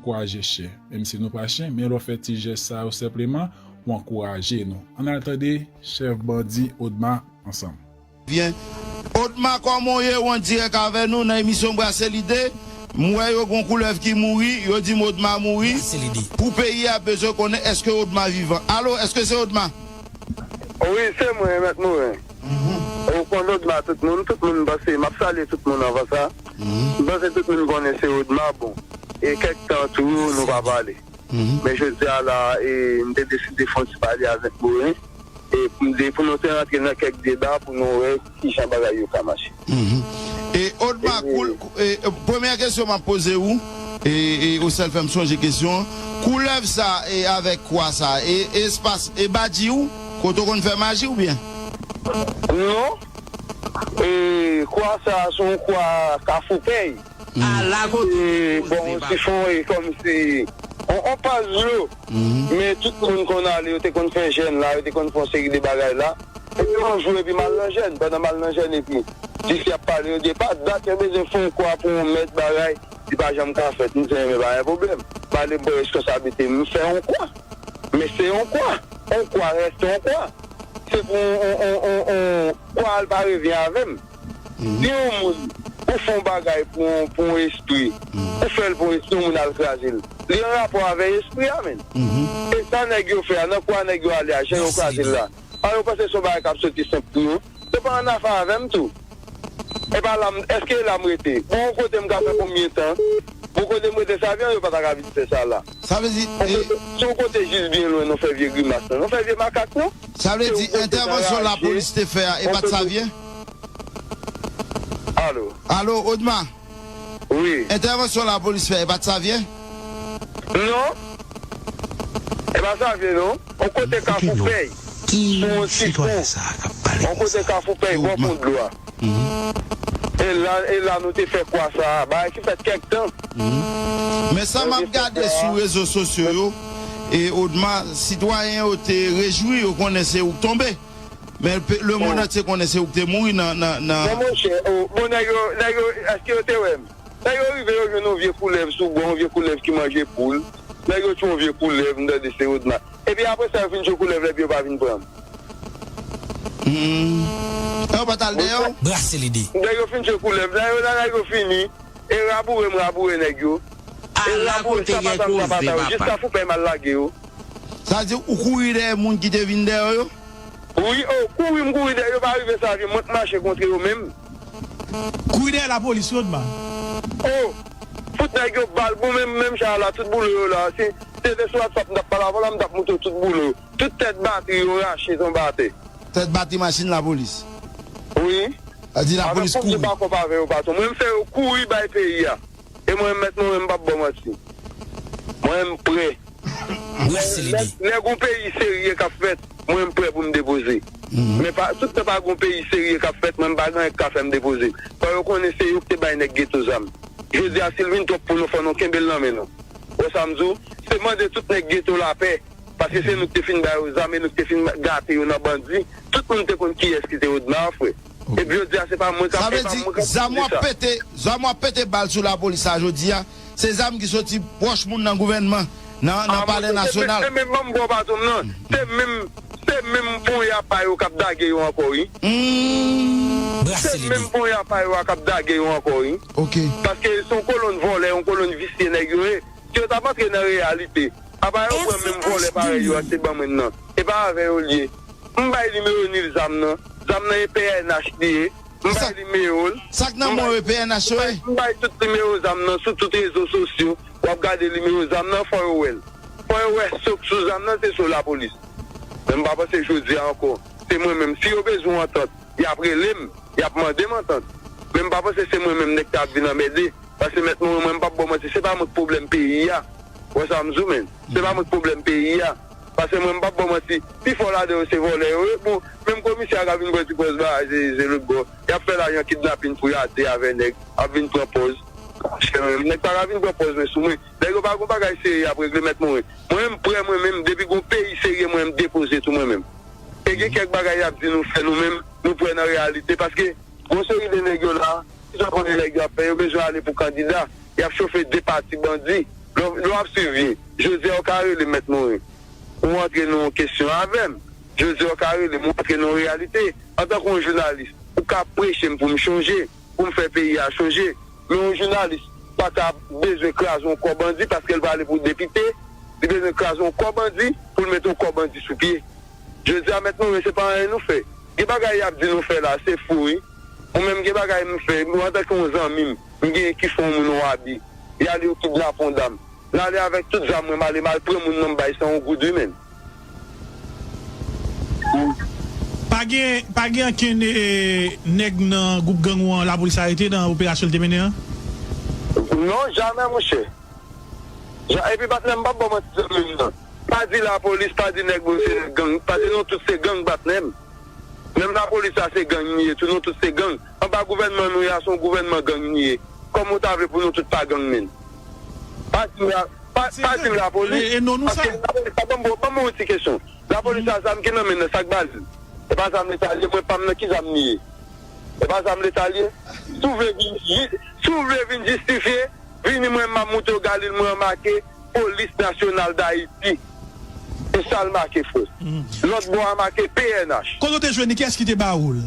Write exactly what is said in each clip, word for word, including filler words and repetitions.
ankouraje chen. Menm si nou pa chen, men lè w fè ti jès sa yo senpleman, w ankouraje nou. Ann al tande chèf bandi Odma ansanm. Byen. Odma, kòman w ye? Ou an dirèk avè nou nan emisyon Brase Lide. M wè yo gon koulèv ki mouri, yo di m Odma mouri. Pou peyi a bezwen konnen èske Odma vivan. Alo, èske se Odma? Wi, se mwen, Mèt Morin. Ou konn Odma, tout moun, tout moun panse, m ap salye tout moun anvan sa. M panse tout moun konnen se Odma, bon. E kèk tan tou, nou pa pale. Men jodi a la, e, m te deside fè yon ti pale avèk Morin. E pou, pou nou te rantre nan kèk deba, pou nou wè kijan bagay yo ka mache. E Odma, e, kou-, e, e, premyè kesyon m ap poze ou, e, e, ou sèl fè m sonje kesyon an. Koulèv sa, e, avèk kwa sa, e, e espas, e badji ou, kote w konn fè maji oubyen? Non. E, kwa sa, se yon kwa Kafou Pèy. Ala kote e, bon, sifon e kòmsi on, on paz dlo. Men tout moun konn ale, yo te konn fè jèn la, yo te konn fè yon seri de bagay la. Epi yon jou, epi m al nan jèn, pandan m al nan jèn, epi jis y ap pale, yo di, "Epa dat, yo bezwen fè yon kwa pou yon mèt bagay, li pa janm ka fèt." M di, "Enben, pa gen pwoblèm." M ale, m pran responsablite m, m fè yon kwa. Men se yon kwa. Yon kwa rete yon kwa. Se pou yon, yon, yon, yon, yon kwa al pa revyen avè m. Si yon moun, ou fè yon bagay pou yon, pou yon espri, ou fè l pou yon espri, yon moun al kraze l, li an rapò avè espri a, menm. E sa nèg yo fè a, nan kwa nèg yo ale a, jan yo kraze l la. A, yo panse se yon bagay k ap soti senp pou yo. Yo pa annafè avè m tou. E pa la m, èske la m rete? Bon, yon kote m ka fè konbyen tan? Bon, kote m rete, sa vyen, yo pa ta ka vin fè sa la. Sa vle di, e, si yon kote jis byen lwen, nou fè vye grimas lan, nou fè vye makak lan. Sa vle di, entèvansyon lapolis te fè a, e pa t Savyen? Alo. Alo, Odma? Wi. Entèvansyon lapolis fè, e pa t Savyen? Non. E pa Savyen, non. On kote Kafou Pèy. Sou on ti fon. On kote Kafou Pèy, bò fon dlo a. E la, e la nou te fè kwa sa a. Bagay ki fèt kèk tan. Men sa m ap gade sou rezo sosyo yo, e Odma, sitwayen yo te rejwi, yo konnen se ou k tonbe. Men pe-, lemonn antye konnen se ou k te mouri nan, nan, nan. Bon, monchè, o, bon, nèg yo, nèg yo, èske yo te wè m? Nèg yo rive, yo jwenn yon vye koulèv sou bò, yon vye koulèv ki manje poul. Nèg yo tchwe yon vye koulèv, m tande se Odma. Epi apre sa, yo fin tchwe koulèv la, epi yo pa vin pran m. Hmm. E yo pa t al dèyè w? Brase lide. Nèg yo fin tchwe koulèv la, yo la, nèg yo fini. E raboure m raboure nèg yo. E raboure sapata m sapata yo. Jis Kafou Pèy m al lage yo. Sa di ou kouri dèyè moun ki te vin dèyè yo? Wi, o, kouri m kouri dèyè yo, pa rive Savyen, mwen k mache kontre yo menm. Kouri dèyè lapolis, Odma. O, fout nèg yo bal, bon, menm, menm jan la, tout boule yo la. Si se te sou WhatsApp m t ap pale avè w la, m t ap montre w tout boule yo. Tout tèt batri yo rache tonbe atè. Tèt batri machin lapolis? Wi. Sa di lapolis kouri. Mwen pa konp avè yo, patwon. Mwen, m fè yo kouri bay peyi a. E mwen, Mèt Morin, m p ap ba w manti. Mwen, m prè. Lè, lè gon peyi serye k ap fèt, mwen, m prè pou m depoze. Men pa, tout tan pa gon peyi serye k ap fèt, mwen, m pa gen anyen k ka fè m depoze. Fò yo konnen se yo ki te bay nèg geto zam. Jodi a, si l vin twòp pou nou, fò nou kenbe l nan men nou. Ou wè sa m di w? Se mande tout nèg geto lapè. Paske se nou ki te fin ba yo zam e nou ki te fin gate yo nan bandi. Tout moun te konn kiyès ki te Odma, frè. Epi jodi a, se pa mwen k ap, e pa mwen k ap di sa. Sa vle di, zam w ap pete, zam w ap pete bal sou lapolis la jodi a, se zam ki soti pwòch moun nan gouvènman, nan, nan Palè Nasyonal. Se menm, menm, menm, menm, menm, se menm, se menm ponya pa yo k ap dage yo ankò, wi. Se menm ponya pa yo a k ap dage yo ankò, wi. Paske se yon kolonn vòlè, yon kolonn visye nèg yo ye. Si yo t ap antre nan reyalite, apa yo pran menm vòlè parèy yo a, se ban mwen nan. E pa avè yo l ye. M bay nimewo Nil zam nan. Zam nan e P N H li ye. M bay nimewo l. Sa k nan men w e P N H yo ye? M bay tout nimewo zam nan sou tout rezo sosyo. W ap gade nimewo zam nan, fò yo wè l. Fò yo wè sou, sou zam nan, se sou lapolis. Men m pa panse jodi a ankò, se mwen menm. Si yo bezwen yon antant, y ap rele m, y ap mande m antant. Men m pa panse se mwen menm nèg k ap vin anmède. Paske Mèt Morin, mwen, m p ap ba w manti, se pa mwen k pwoblèm peyi a. Ou wè sa m di w, menn? Se pa mwen k pwoblèm peyi a. Paske mwen, m p ap ba w manti, pifò ladan yo se vòlè yo ye. Bon, menm komisè a ka vin pran ti pòz bagay, se, se lòt bò. Y ap fè lajan kidnapin pou y ate avè nèg, ap vin pran pòz. Chè mwen, nèg pa ka vin pran pòz mwen sou mwen. Nèg yo pa gon bagay serye y ap regle, Mèt Morin. Mwen, m prè mwen menm, depi gon peyi serye, mwen, m depoze tou mwen menm. E gen kèk bagay y ap di nou fè nou menm, nou prè nan reyalite, paske gon seri de nèg yo la, ki sa konnen nèg yo ap fè, yo bezwen ale pou kandida, y ap chofe de pati bandi. Lè w ap swiv byen, jodi a ou ka rele m Mèt Morin. Ou antre nan yon kesyon avè m. Jodi a ou ka rele m, ou antre nan yon reyalite. Antanke yon jounalis, ou ka preche m pou m chonje, pou m fè peyi a chonje. Men yon jounalis pa ta bezwen kraze yon kò bandi paske l prale pou depite. Li bezwen kraze yon kò bandi pou l mete yon kò bandi sou pye. Jodi a, Mèt Morin, se pa anyen nou fè. Gen bagay y ap di nou fè la, se fou, wi. Mwen menm, gen bagay m fè, mwen, antanke yon zanmi m, m genyen ki fè yon moun yon abi. Y ale, yo kidnape yon dam. M ale avèk tout zam mwen, m ale, m al pran moun nan, m bay san yon goud, wi, menn. Pa gen, pa gen ankenn eh, nèg nan gwoup gang ou an lapolis arete nan operasyon l te mennen an? Non, jamè, monchè. Ja, epi patnè m p ap ba w manti zanmi m nan. Pa di lapolis, pa di nèg yo se nèg gang, pa di nou tout se gang patnè m. Menm lapolis la se gang li ye tou, nou tout se gang. Anba gouvènman nou ye a se yon gouvènman gang li ye. Kòman w ta vle pou nou tout pa gang menn? Pa di m la, pa, pa di m lapolis, paske lapolis la, ban m, ban m yon ti kesyon. Lapolis la zam ki nan men l nan sa k ba l li? E pa zam leta li ye, mwen pa m nan ki zam li ye? E pa zam leta li ye? Si w vle vin, si w vle vin jistifye, vini mwen m ap montre w Galil mwen an make Polis Nasyonal Dayiti. Se sa l make frè. Lòt bò a make P N H. Kote w te jwenn li? Kiyès ki te ba ou l?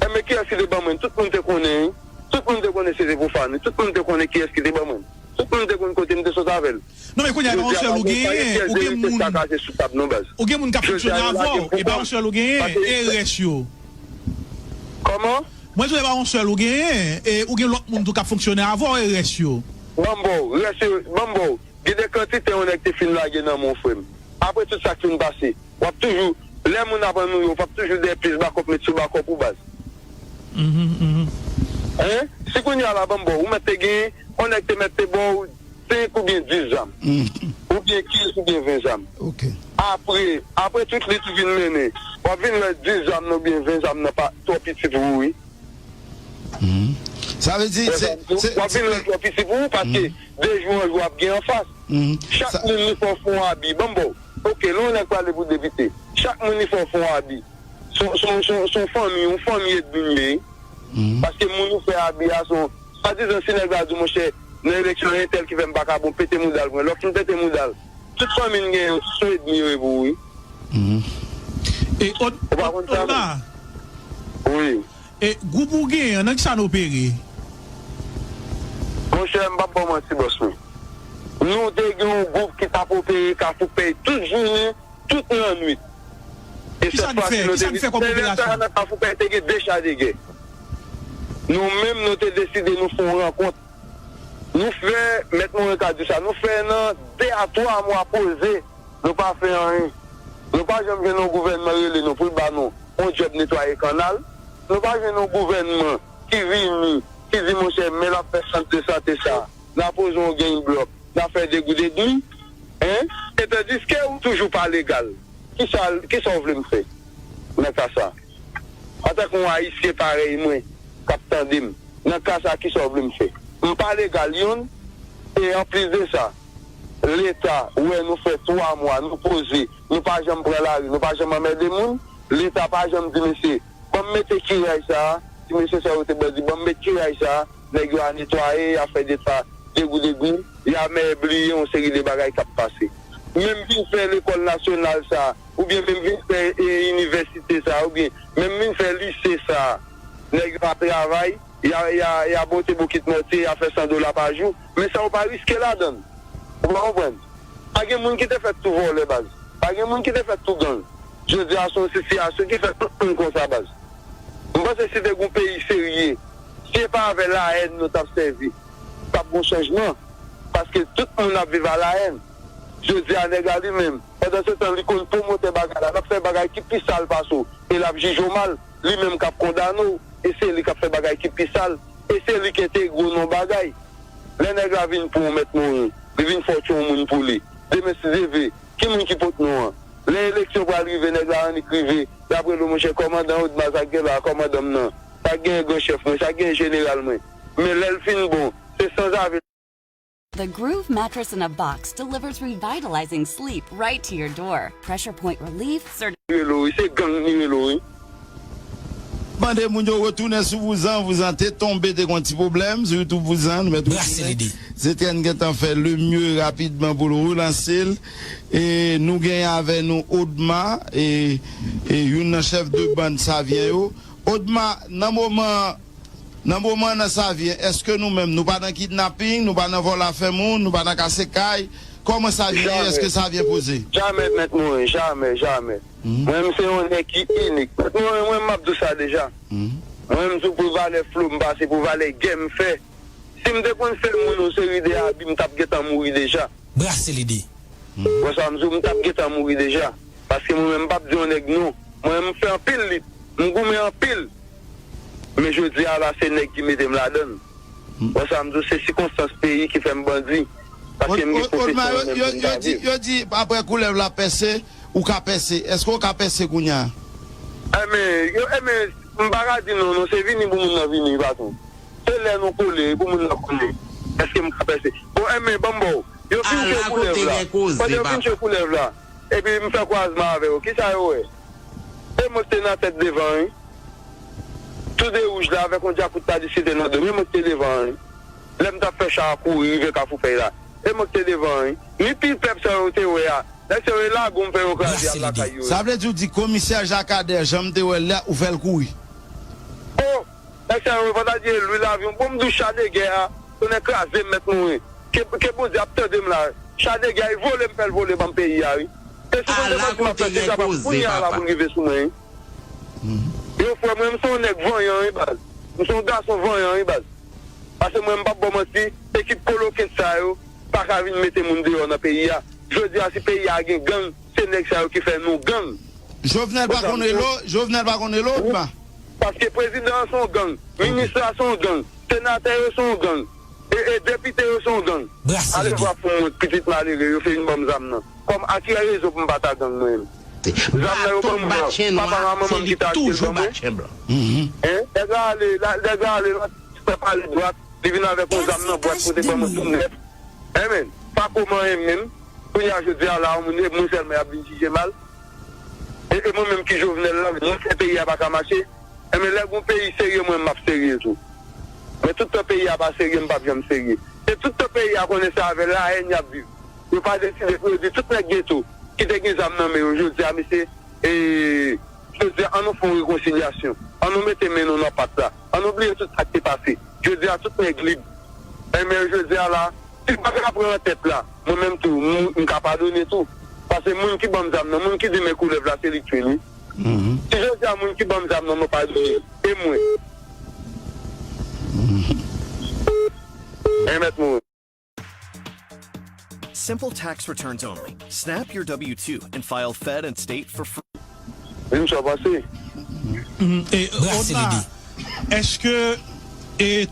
Enben kiyès ki te ban mwen l? Tout moun te konnen wi. Tout moun te konnen se te pwofane. Tout moun te konnen kiyès ki te ban mwen l. Tout moun te konn kote m te sot avè l. Non men kounye a e pa yon sèl ou genyen, ou gen moun. Ou gen moun k ap fonksyone avè w, e pa yon sèl ou genyen, e rès yo. Kòman? Mwen di w e pa yon sèl ou genyen, e ou gen lòt moun tou k ap fonksyone avè w, e rès yo. Ban m ba w, rès yo, ban m ba w. Gen de kantite yon nèg te fin lage nan men w frè m. Apre tout sa k fin pase, w ap toujou, lè moun ap annuiye w, w ap toujou dèyè pyès bakòp met sou bakòp ou baz. Hein? Si kounye a la ban m ba w, ou mèt te genyen, yon nèg te mèt te ba w senk oubyen dis zam. Oubyen kenz oubyen ven zam. Apre, apre tout li tou vin mennen, w ap vin wè dis zam nan oubyen ven zam nan pa twò piti pou ou wi. Sa vle di, se, se, w ap vin wè l twò piti pou ou paske de jou an jou w ap gen anfas. Chak moun li fè w fè yon abi. Ban m ba w. Ok, lè yon nèg prale pou depite, chak moun li fè w fè yon abi. Se yon, se yon, se yon, se yon fanmi, yon fanmi edmi m ye. Paske moun ou fè abi a, se yon, swadizan si nèg la di w, monchè, nan eleksyon entèl ki fè m pa ka bon, pete mouda l pou mwen. Lè w fin pete mouda l, tout fanmi n genyen yo, se yon edmi yo ye pou ou wi. E, Od, Ou pa konn sa, Odma, non? Wi. E gwoup ou genyen an, nan kisa n opere? Monchè, m p ap ba w manti, bòs mwen. Nou te gen yon gwoup ki t ap opere Kafou Pèy tout jounen, tout lannwit. E sèt fwa si nou te vin. Kisa n fè kòm operasyon? Nan Kafou Pèy te gen de cha de gè. Nou menm, nou te deside nou fè yon rankont. Nou fè, Mèt Moren ka di sa, nou fè nan de a twa mwa poze. Nou pa fè anyen. Nou pa janm jwenn yon gouvènman rele nou pou l ba nou yon djòb netwaye kannal. Nou pa jwenn yon gouvènman ki vini, ki di, monchè, men l ap fè sant de sante sa, n a poze yon gain block, n a fè de goud edmi. Hein? E tandiske ou toujou pa legal. Kisa, kisa w vle m fè nan ka sa? Antanke yon Ayisyen parèy mwen k ap tande m, nan ka sa, kisa w vle m fè? M pa legal, youn. E anplis de sa, Leta wè nou fè twa mwa, nou poze, nou pa janm pran lari, nou pa janm anmède moun. Leta pa janm di mesye, ban m mete kiray sa a. Si mesye sa yo te bandi, ban m met kiray sa a. Nèg yo a netwaye, y a fè de pa, de goud edmi, y a mèbliye yon seri de bagay k ap pase. Menm vin fè lekòl nasyonal sa a, oubyen menm vin fè e, inivèsite sa a, oubyen menm vin fè lise sa a, nèg yo ap travay, y a, y a, y a bote bokit mòtye, y a fè san dola pa jou, men sa yo pa riske ladan l. Ou pa konprann? Pa gen moun ki te fèt tou vòlè, baz. Pa gen moun ki te fèt tou gang. Jodi a, se yon sitiyasyon ki fè tout moun konsa, baz. M panse si te gen yon peyi serye, si e pa avè lahèn nou t ap sèvi, t ap gen yon chanjman. Paske tout moun ap viv a lahèn. Jodi a, nèg la li menm, pandan se tan, li konn pwomotè bagay la, l ap fè bagay ki pi sal pase w, e l ap jije w mal, li menm k ap kondane w, e se li k ap fè bagay ki pi sal, e se li k entegre w nan yon bagay. Lè nèg la vin pran w, Mèt Morin, li vin fè w tchon moun pou li. Demen si Dye vle, ki moun ki pot non an? Lè eleksyon pral rive, nèg la annik rive, y ap rele w, monchè, kòmandan Odma, sa k gen la, kòmandan m nan, sa k genyen, gran chèf mwen, sa k genyen, jeneral mwen. Men lè l fin bon, se sanzave. The Groove Mattress in a Box delivers revitalizing sleep right to your door. Pressure point relief, certified. Li rele w wi, se gang li rele w wi. Mande moun yo retounen sou Vouzan. Vouzan te tonbe, te gen yon ti pwoblèm sou YouTube Vouzan. Nou mèt retounen. Brase lide. Zetèn gentan fè le mye rapidman pou l relanse l. E nou genyen avè nou Odma, e, e youn nan chèf de bann Savyen yo. Odma, nan moman, nan moman nan Savyen, èske nou menm, nou pa nan kidnaping, nou pa nan vòlò fè moun, nou pa nan kase kay? Kòman Savyen ye? Èske Savyen poze? Jamè, Mèt Moren, jamè, jamè. Mwen menm se yon nèg ki inik. Mwen, mwen, mwen, m ap di w sa deja. Mwen menm, sou pou valè flo m pase, pou valè gè m fè. Si m te konn fè moun yon seri de abi, m t ap gentan mouri deja. Brase lide. Wè sa m di w, m t ap gentan mouri deja. Paske mwen menm, m p ap di yon nèg non. Mwen menm, m fè anpil lit. M goumen anpil. Men jodi a la, se nèg ki mete m ladan l. Wè sa m di w, se sikonstans peyi ki fè m bandi. Paske m gen pwofesyon nan men m pou m ta viv. Yo di, yo di, apre koulèv la pèse, ou ka pèse. Èske w ka pèse kounye a? Enben, yo, enben, m pa ka di non, non, se vini pou moun nan vini, patwon. Se lè nou kole, pou moun nan konnen. Èske m ka pèse? Bon, enben, ban m ba w. Yo fin tchwe koulèv la. Pandan yo fin tchwe koulèv la, epi m fè kwazman avè yo. Kisa yo wè? E mwen ki te nan tèt devan, wi. Tou de wouj la avèk yon djakout pa disite nan do m, e mwen ki te devan, wi. Lè m t ap fè cha a kouri rive Kafou Fèy la, e mwen ki te devan, wi. Ni pil pèp sa yo te wè a, nèg sa yo e lagon m fè yo kraze al lakay yo. Sa vle di w di komisè Jakadè, jan m te wè l la, ou fè l kouri? O! Nèg sa yo, fò ta di e lwi lavyon. Bon, m di w cha de gè a, tonnè kraze m, Mèt Moren. Ke, ke Bondye ap tande m la. Cha de gè a, e vole m fè l vole ban m peyi a, wi. E si Bondye mèsi m ap fè, se sa pa kounye a la pou l rive sou mwen, wi. Yo, frè mwen, m se yon nèg vanyan, wi, baz. M se yon gason vanyan, wi, baz. Paske mwen, m p ap ba w manti, ekip kolokent sa yo pa ka vin mete moun deyò nan peyi a. Jodi a, si peyi a gen gang, se nèg sa yo ki fè nou gang. Jovenel pa konn rele w? Jovenel pa konn rele w, Odma? Paske prezidan an se yon gang, minis la se yon gang, senatè yo se yon gang, e, e depite yo se yon gang. Alevwa pou mwen, pitit malere, yo fin ban m zam nan. Kòm a ki rezon pou m pa ta gang mwen menm? Zam nan yo ban m blan, papa m ak manman m ki te achte l ban mwen. Nèg la ale, la, nèg la ale, la, fè pale dwat, li vin avèk yon zam nan bwat kote ban mwen tou nèf. Enben, pa kòman enben, kounye a jodi a la, yon moun, e mwen sèlman y ap vin jije mal. E, e mwen menm ki Jovenel la, mwen fè peyi a pa ka mache. Enben, lè gon peyi serye, mwen m ap serye tou. Men tout tan peyi a pa serye, m p ap janm serye. E tout tan peyi a konnen se avè lahèn y ap viv. Yo pa deside pou yo di tout nèg geto ki te gen zam nan men yo, jodi a, mesye, e, jodi a, ann nou fè yon rekonsilyasyon. Ann nou mete men nou nan pat la. Ann nou bliye tout sa k te pase. Jodi a, tout nèg lib. Enben, jodi a la, si l pa ka pran tèt la, mwen menm tou, m, m ka padone tou. Paske moun ki ban m zam nan, moun ki di men koulèv la, se li k tchwe l, wi. Si jodi a moun ki ban m zam nan, mwen padone l, e mwen? E Mèt Moren. Simple tax returns only. Snap your W two and file Fed and state for free. Vin sa pase. Brase lide. Èske, e,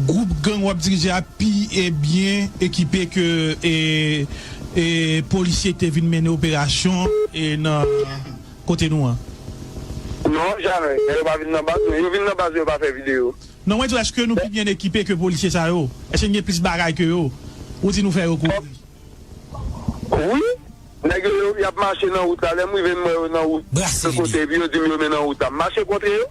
gwoup gang w ap dirije a pi, e, byen ekipe ke, e, e, polisye ki te vin mennen operasyon, e, nan kote nou an? Non, jamè. Yo pa vin nan baz mwen. Yo vin nan baz mwen, yo pa fè videyo. Non, mwen di w, èske nou pi byen ekipe ke polisye sa yo? Èske n gen plis bagay ke yo? Ou di nou fè yo kouri. Wi. Nèg yo, yo, y ap mache nan wout la. Lè m rive, m wè yo nan wout. Brase lide. Kote, epi yo di m yo men nan wout la. M mache kontre yo.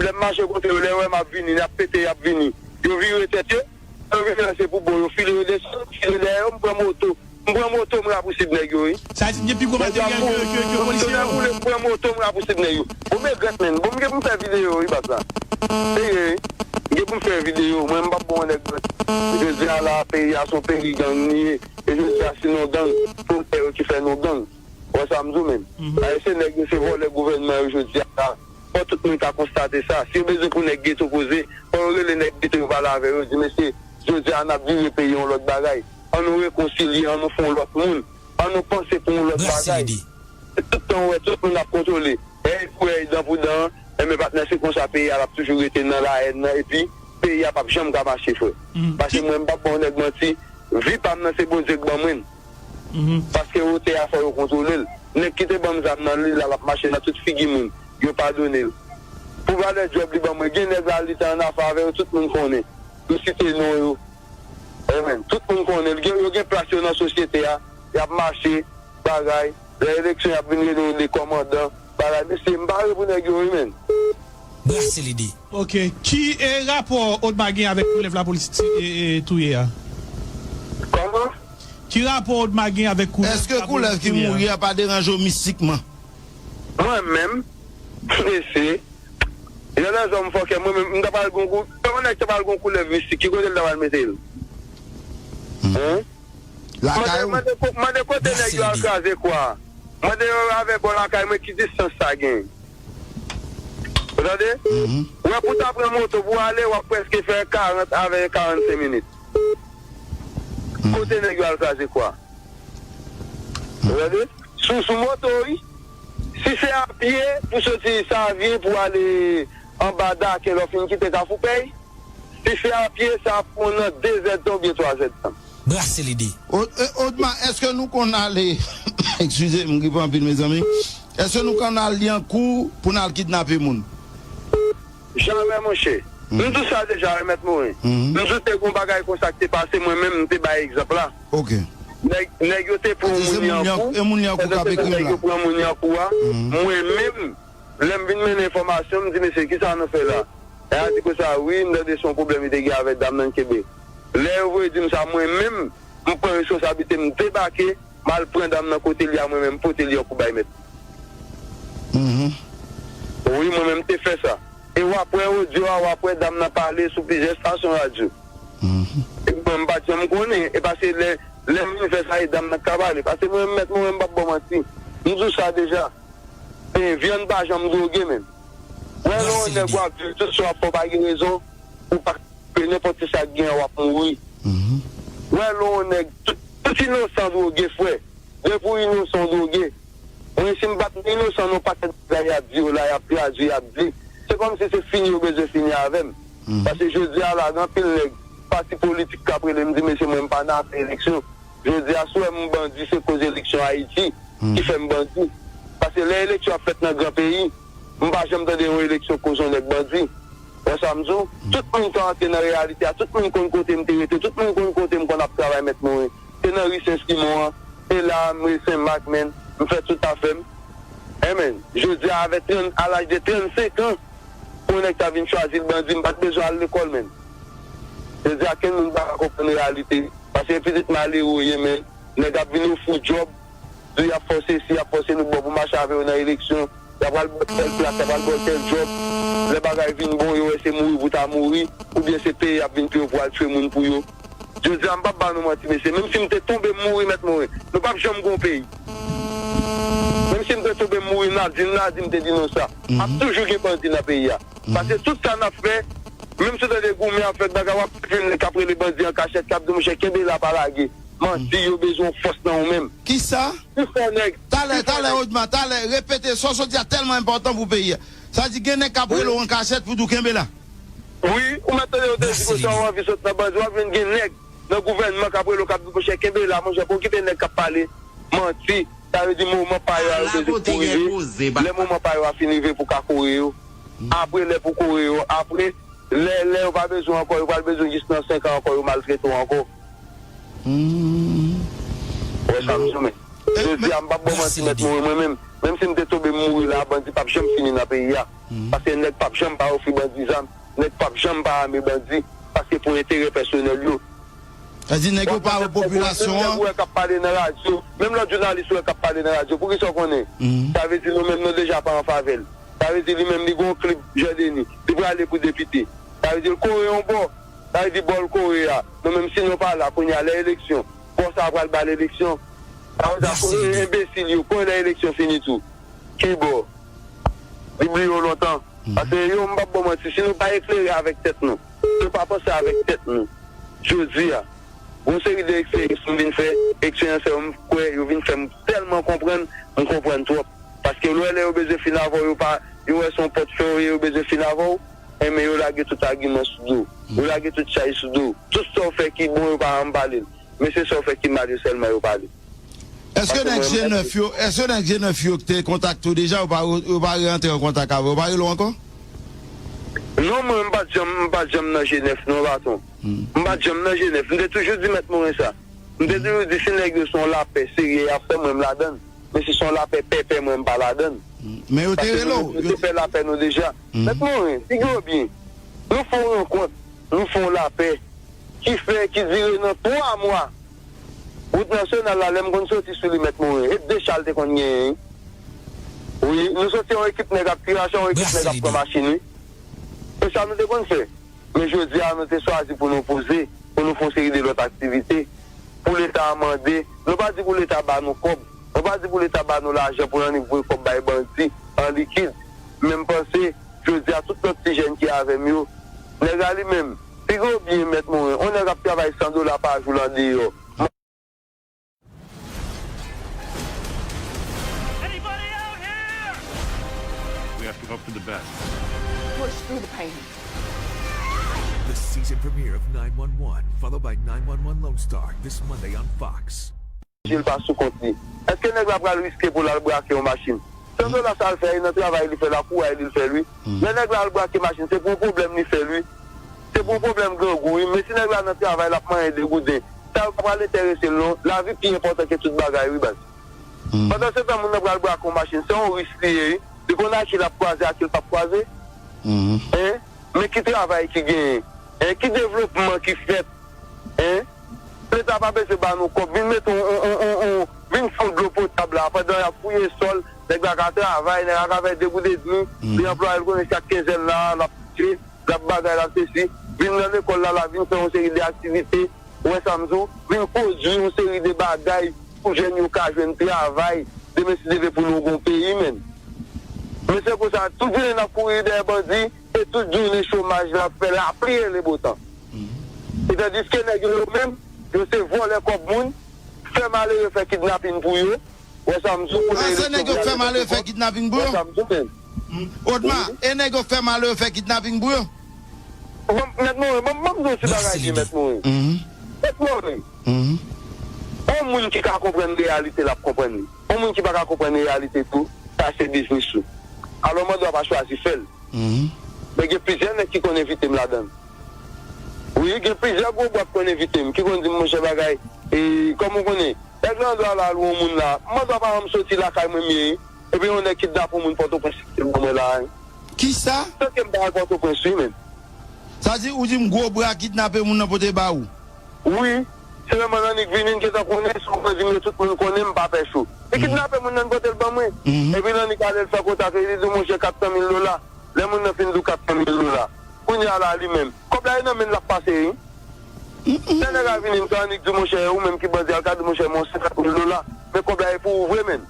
Lè m mache kontre yo, lè yo wè m ap vini, y ap pete, y ap vini. Yo vire tèt yo. Lè yo vini la, se pou bon, yo file yo desann, file dèyè yo, m pran moto. M pran moto, m rapousib nèg yo, wi. Sa di, gen pi gwo materyèl ke, ke, ke polisye yo. Tounen boule, m pran moto, m rapousib nèg yo. Bon, m regrèt, menn. Bon, m gen pou m fè videyo, wi, baz la. Serye, wi. M gen pou m fè videyo. Mwen, m p ap bon nèg. Jodi a la, peyi a se yon peyi gang li ye. E jodi a, si nou gang, se frè yo ki fè nou gang. Wè sa m di w, menn. Paske se nèg yo, se vòlè gouvènman yo jodi a la. Fò tout moun ka konstate sa. Si yo bezwen pou nèg geto koze, fò yo rele nèg geto yo pale avè yo, di, mesye, jodi a n ap vire peyi yon lòt bagay. Ann nou rekonsilye, ann nou fè yon lòt moun. Ann nou panse pou yon lòt bagay. Tout tan w wè tout moun ap kontwole. Èy pou èy, dan pou dan, enben patnè, se konsa peyi a l ap toujou rete nan lahèn nan, epi peyi a p ap janm ka mache, frè. Paske mwen, m p ap ba yon nèg manti, vi pa m nan se Bondye k ban mwen l. Paske wotè a fò yo kontwole l. Nèg ki te ban m zam nan, li la, l ap mache nan tout figi moun. Yo padone l. Pou valè djòb li ban mwen, gen nèg la, li te annafè avè yo, tout moun konnen. M site non yo. Amen. Tout moun konnen l. Gen, yo gen plas yo nan sosyete a. Y ap mache, bagay. Lè eleksyon, y ap vin rele yo le kòmandan, bagay. Mesye, m pare pou nèg yo, wi, menn. Brase lide. Ok. Ki e rapò Odma gen avèk koulèv lapolis ti- e, e, touye a? Kòman? Ki rapò Odma gen avèk koulèv Èske lapolis koulèv ki touye a? Mouri a pa deranje w mistikman? Mwen menm, mesye, jan lèzòm fòkè, mwen menm, m ta pral gon kou, kòman nèg ta pral gon koulèv mistik, ki kote l ta pral mete l? Hein? Mande, Lakay ou? mande, ko- mande kote nèg yo al kraze kwa. Mande yo avè bò lakay mwen ki distans sa gen. Ou tande? Ou wè pou ta pran moto pou ale, w ap prèske fè karant avè karannsenk minit. Kote nèg yo al kraze kwa? Ou tande? Sou, sou moto, wi. Si se a pye, pou soti Savyen pou ale anba Daken, lè w fin kite Kafou Pèy, si se a pye, sa ap pran nan dezèdtan oubyen twazèdtan. Brase lide. O- e- Odma, èske nou konn ale Eskize m, m gripe anpil, mezanmi. Èske nou konn al Lyankou pou n al kidnape moun? Jamè, monchè. M di w sa deja, wi, Mèt Morin. M di w te gon bagay konsa ki te pase, mwen menm, m te bay egzanp la. Ok. Nèg, nèg yo te pran yon moun Lyankou. E moun Lyankou k ap ekri m Nèg la. Yo pran moun Lyankou a. Mwen menm, lè m vin mennen enfòmasyon, m di, mesye, kisa nou fè la? E a di konsa, wi, m tande se yon pwoblèm li te gen avèk dam nan kenbe. Lè yo voye di m sa, mwen menm, m pran responsablite, m debake, m al pran dam nan kote li a, mwen menm, m pote Lyankou bay mèt. Wi, mwen menm, m te fè sa. E w ap wè odyo a, w ap wè dam nan pale sou plizyè estasyon radyo. E mwen, m pa t janm konnen. E paske lè, lè m vin fè sa, e dam nan k ka pale. Paske mwen, mèt mwen, m p ap ba w manti. M di w sa deja. E vyann pa janm dwoge, menm. Wè lè yon nèg w ap di l tout sa w ap fè w pa gen rezon, ou pa pe nenpòt ki sa k gen an w ap mouri. Wè lè yon nèg, tout, tout inosan dwoge, frè. Depi w inosan w dwoge. Mwen si m pa t inosan nan pakèt bagay y ap di yo la, y ap tradui, y ap di. Se kòmsi se fini yo bezwen fini avè m. Paske jodi a la, gen anpil nèg, pati politik k ap rele m di, mesye mwen m pa nan afè eleksyon. Jodi a, si w wè m bandi, se koz eleksyon Ayiti ki fè m bandi. Paske lè eleksyon ap fèt nan gran peyi, m pa janm tande yon eleksyon koz yon nèg bandi. Wè sa m di w? Tout moun ka antre nan reyalite a, tout moun konn kote m te rete, tout moun konn kote m konn ap travay, mèt mwen. Se nan ri Sen Simon an, se la a m ri Sen Mak, menn, m fè tout afè m. Enben, jodi a, avè trant, a laj de trannsenk an, pou yon nèg ta vin chwazi l bandi, m pa t bezwen al lekòl, menn. Jodi a, kenn moun pa ka konprann reyalite. Paske pitit malere w ye, menn. Nèg ap vin ofri w djòb, di w y ap fè w sesi, y ap fè w sesi, nou ba w pou mache avè yo nan eleksyon. Y ap al ba w tèl plas, y ap al ba w tèl djòb. Lè bagay vin bon, yo wè se mouri pou w ta mouri, oubyen se peye y ap vin peye w pou w al tchwe moun pou yo. Jodi a, m p ap ba nou manti, mesye. Menm si m te tonbe, m mouri, mèt mouri. Nou p ap janm gen yon peyi. Menm si m te tonbe, m mouri, n a di, n a di m te di nou sa. Ap toujou gen bandi nan peyi a. Paske tout sa n ap fè, menm si w tande goumen ap fèt bagay, w ap tande nèg k ap rele bandi an kachèt, k ap di, monchè, kenbe la, pa lage. Manti, yo bezwen yon fòs nan ou menm. Kisa? Ou fè nèg. Talè, talè, Odma, talè, repete, sa w sot di a tèlman enpòtan pou peyi a. Sa di gen nèg k ap rele w an kachèt pou di w kenbe la. Wi, ou mèt tande yo te di konsa, w anvi sot nan bandi, w ap jwenn gen nèg nan gouvènman k ap rele w, k ap di, monchè, kenbe la, monchè, pa w kite nèg k ap pale manti. Sa vle di moman pa yo a, yo bezwen pou rive. Lè moman pa yo a fin rive pou ka kore yo. Apre lè pou kore yo. Apre, lè, lè yo pa bezwen ankò, yo pral bezwen jis nan senk an ankò, yo maltrete w ankò. Wè sa m di w, men. Jodi a, m p ap ba w manti, mèt mouri, mwen menm. Menm si m te tonbe, m mouri la, bandi p ap janm fini nan peyi a. Paske nèg p ap janm pa ofri bandi zam, nèg p ap janm pa ame bandi, paske pou enterè pèsonèl yo. Sa di nèg yo pa wè popilasyon an. Menm lòt jounalis wè k ap pale nan radyo, poukisa w konnen? Sa vle di nou menm nou deja pa an favè l. Sa vle di li menm li gon klib Jan Deni, li prale pou depite. Sa vle di l kore yon bò. Sa vle di bò l kore a. Nou menm si nou pa la kounye a lè eleksyon, bò sa a pral ba l eleksyon. Sa vle di enbesil yo, konnen lè eleksyon fini tou. Ki bò? Li bliye w lontan. Paske yo, m p ap ba w manti, si nou pa eklere avèk tèt nou, nou pa panse avèk tèt nou, jodi a, gon seri de eksperyans m vin fè, eksperyans sa yo m kwè yo vin fè m tèlman konprann, m konprann twòp. Paske lè w wè lè yo bezwen fin avè w, yo pa, yo wè se yon pòt fè w ye, yo bezwen fin avè w, enben yo lage tout agiman sou do w. Yo lage tout chay sou do w. Tout sa w fè ki bon, yo pa janm pale l. Men se sa w fè ki mal yo sèlman yo pale. Èske nèg G nèf yo, èske nèg G nèf yo ki te kontakte w deja, yo pa, yo pa rantre an kontak avè w, yo pa rele w ankò? Non, mwen, m pa t janm, m pa t janm nan G nèf, non, patwon. M pa t janm nan G nèf. M te toujou di mèt Moren sa. M te toujou di, si nèg yo se yon lapè serye y ap fè, mwen, m ladann. Men si se yon lapè pèpè, mwen, m pa ladann. Men yo te rele w. Paske nou te fè lapè nou deja. Mèt Morin, figi w byen. Nou fè yon rankont, nou fè yon lapè ki fè, ki dire nan twa mwa. Wout nasyonal la, lè m konn soti sou li, Mèt Morin, e de cha l te konn genyen, wi. Wi, nou soti yon ekip nèg ap kirache, yon ekip nèg ap pran machin, wi. E sa nou te konn fè. Men jodi a, nou te chwazi pou nou poze, pou nou fè yon seri de lòt aktivite, pou Leta a mande. Nou pa di pou Leta ba nou kòb. Nou pa di pou Leta ba nou lajan pou n annik voye kòb bay bandi an likid. Men m panse, jodi a, tout lòt ti jèn ki avè m yo, nèg la li menm, figi w byen, Mèt Morin, yon nèg ap travay san dola pa jou l andeyò. Anybody out here? We have to hope for the best. Push through the pain. The season premiere of nine one one, followed by nine one one Lone Star, this Monday on Fox. Jil pa sou kont li. Èske nèg la pral riske pou l al brake yon machin? San dola sa l fè, e nan travay li fè l, ak kouray li l fè l, wi. Lè nèg la al brake machin, se pou yon pwoblèm li fè l, wi. Se pou yon pwoblèm grangou, wi. Men si nèg la nan travay, l ap manyen degouden, sa yo pa pral enterese l, non. Lavi pi enpòtan ke tout bagay, wi, baz. Pandansetan, moun nan pral brake yon machin, se yon risk li ye, wi. Li konn ak ki l ap kwaze, ak ki l p ap kwaze. Hein? Men ki travay ki genyen? Hein? Ki devlopman ki fèt? Hein? Leta pa bezwen ba nou kòb. Vin mete yon, yon, yon, yon, yon, vin fè yon dlo potab la. Pandan y ap fouye sòl, nèg la ka travay, nèg la ka fè de goud edmi. Li anplwaye l konnen chak kenzèn la, l ap touche, l ap bagay, l ap sesi. Vin nan lekòl la, la vin fè yon seri de aktivite. Ou wè sa m di w? Vin pwodui yon seri de bagay pou jèn yo ka jwenn travay. Demen si Dye vle pou nou gon peyi, menn. Men se konsa, tout jounen n ap kouri dèyè bandi, e tout jounen chomaj la ap fè lapli e lebotan. E tandiske nèg yo, yo menm, yo se vòlè kòb moun, fè malere, fè kidnapin pou yo. Ou wè sa m di w? Kounye a, se nèg yo k fè malere, fè kidnapin pou yo? Ou wè sa m di w, menn? Odma, e nèg yo k fè malere, fè kidnapin pou yo? Mèt Morin, ban m di w yon ti bagay byen, Mèt Morin. Mèt Morin, yon moun ki ka konprann reyalite, l ap konprann li. Yon moun ki pa ka konprann reyalite tou, sa se biznis ou. Alò, manda w pa chwazi fè l. Men gen plizyè nèg ki konn envite m ladan l. Wi, gen plizyè gwo bwat konn envite m, ki konn di m, monchè, bagay, e, kòm ou konnen, nèg landwa la lwe yon moun la, m manda w pa janm soti lakay mwen m ye, epi yon nèg kidnape yon moun Pòtoprens, se ban mwen la. Kisa? Tanke m pa al Pòtoprens, wi, menn. Sa di, ou di m gwo bra kidnape moun nan pote ba ou? Wi. Se lè mwen annik vini, n gentan konnen, si w pran di m yo, tout moun konnen, m pa pè cho. Li kidnape moun nan, li pote l ban mwen. Epi l annik ale, l fè kontak li, li di w, monchè, kat san mil dola. Lè moun nan fin di w kat san mil dola, kounye a la, li menm, kòb la e nan men l l ap pase, wi. Lè nèg la vini, m ka annik di w, monchè, ou menm ki bandi a, l ka di w, monchè, men yon senkant mil dola. Men kòb la e pou ou vre, menn.